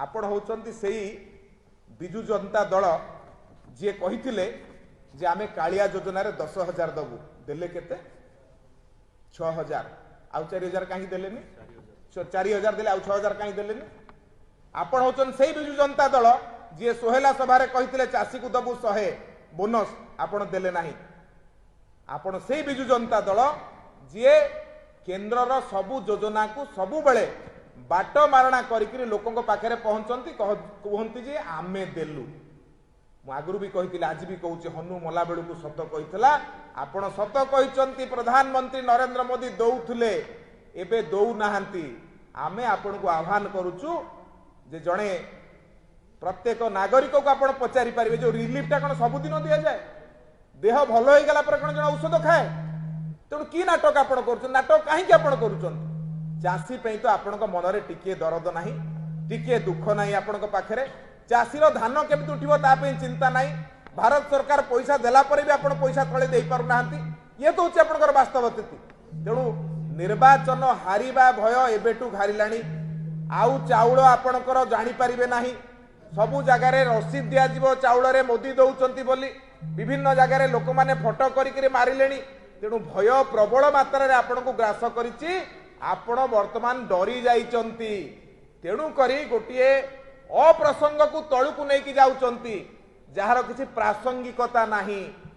ଆପଣ ହେଉଛନ୍ତି ସେଇ ବିଜୁ ଜନତା ଦଳ ଯିଏ କହିଥିଲେ ଯେ ଆମେ କାଳିଆ ଯୋଜନାରେ 10,000 ଦବୁ। ଦେଲେ କେତେ? 6,000। ଆଉ 4,000 କାହିଁକି ଦେଲେନି? 4,000 ଦେଲେ, ଆଉ 6,000 କାହିଁକି ଦେଲେନି? ଆପଣ ହେଉଛନ୍ତି ସେଇ ବିଜୁ ଜନତା ଦଳ ଯିଏ ସୋହେଲା ସଭାରେ କହିଥିଲେ ଚାଷୀକୁ ଦବୁ 100 ବୋନସ୍, ଆପଣ ଦେଲେ ନାହିଁ। ଆପଣ ସେଇ ବିଜୁ ଜନତା ଦଳ ଯିଏ କେନ୍ଦ୍ରର ସବୁ ଯୋଜନାକୁ ସବୁବେଳେ ବାଟ ମାରଣା କରିକିରି ଲୋକଙ୍କ ପାଖରେ ପହଞ୍ଚନ୍ତି, କୁହନ୍ତି ଯେ ଆମେ ଦେଲୁ। ମୁଁ ଆଗରୁ ବି କହିଥିଲି, ଆଜି ବି କହୁଛି, ହନୁ ମଲା ବେଳକୁ ସତ କହିଥିଲା। ଆପଣ ସତ କହିଛନ୍ତି। ପ୍ରଧାନମନ୍ତ୍ରୀ ନରେନ୍ଦ୍ର ମୋଦି ଦଉଥିଲେ, ଏବେ ଦଉନାହାନ୍ତି। ଆମେ ଆପଣଙ୍କୁ ଆହ୍ୱାନ କରୁଛୁ ଯେ ଜଣେ ପ୍ରତ୍ୟେକ ନାଗରିକକୁ ଆପଣ ପଚାରି ପାରିବେ, ଯୋଉ ରିଲିଫଟା କଣ ସବୁଦିନ ଦିଆଯାଏ? ଦେହ ଭଲ ହେଇଗଲା ପରେ କଣ ଜଣେ ଔଷଧ ଖାଏ? ତେଣୁ କି ନାଟକ ଆପଣ କରୁଛନ୍ତି? ନାଟକ କାହିଁକି ଆପଣ କରୁଛନ୍ତି? ଚାଷୀ ପାଇଁ ତ ଆପଣଙ୍କ ମନରେ ଟିକିଏ ଦରଦ ନାହିଁ, ଟିକିଏ ଦୁଃଖ ନାହିଁ ଆପଣଙ୍କ ପାଖରେ। ଚାଷୀର ଧାନ କେମିତି ଉଠିବ ତା ପାଇଁ ଚିନ୍ତା ନାହିଁ। ଭାରତ ସରକାର ପଇସା ଦେଲା ପରେ ବି ଆପଣ ପଇସା ତଳେ ଦେଇପାରୁନାହାନ୍ତି। ଇଏ ତ ହଉଛି ଆପଣଙ୍କର ବାସ୍ତବ ସ୍ଥିତି। ତେଣୁ ନିର୍ବାଚନ ହାରିବା ଭୟ ଏବେଠୁ ଘାରିଲାଣି। ଆଉ ଚାଉଳ ଆପଣଙ୍କର ଜାଣିପାରିବେ ନାହିଁ। ସବୁ ଜାଗାରେ ରସିଦ ଦିଆଯିବ ଚାଉଳରେ ମୋଦି ଦଉଛନ୍ତି ବୋଲି। ବିଭିନ୍ନ ଜାଗାରେ ଲୋକମାନେ ଫଟୋ କରିକିରି ମାରିଲେଣି। ତେଣୁ ଭୟ ପ୍ରବଳ ମାତ୍ରାରେ ଆପଣଙ୍କୁ ଗ୍ରାସ କରିଛି। ଆପଣ ବର୍ତ୍ତମାନ ଡରି ଯାଇଛନ୍ତି। ତେଣୁ କରି ଗୋଟିଏ ଅପ୍ରସଙ୍ଗକୁ ତଳକୁ ନେଇକି ଯାଉଛନ୍ତି, ଯାହାର କିଛି ପ୍ରାସଙ୍ଗିକତା ନାହିଁ।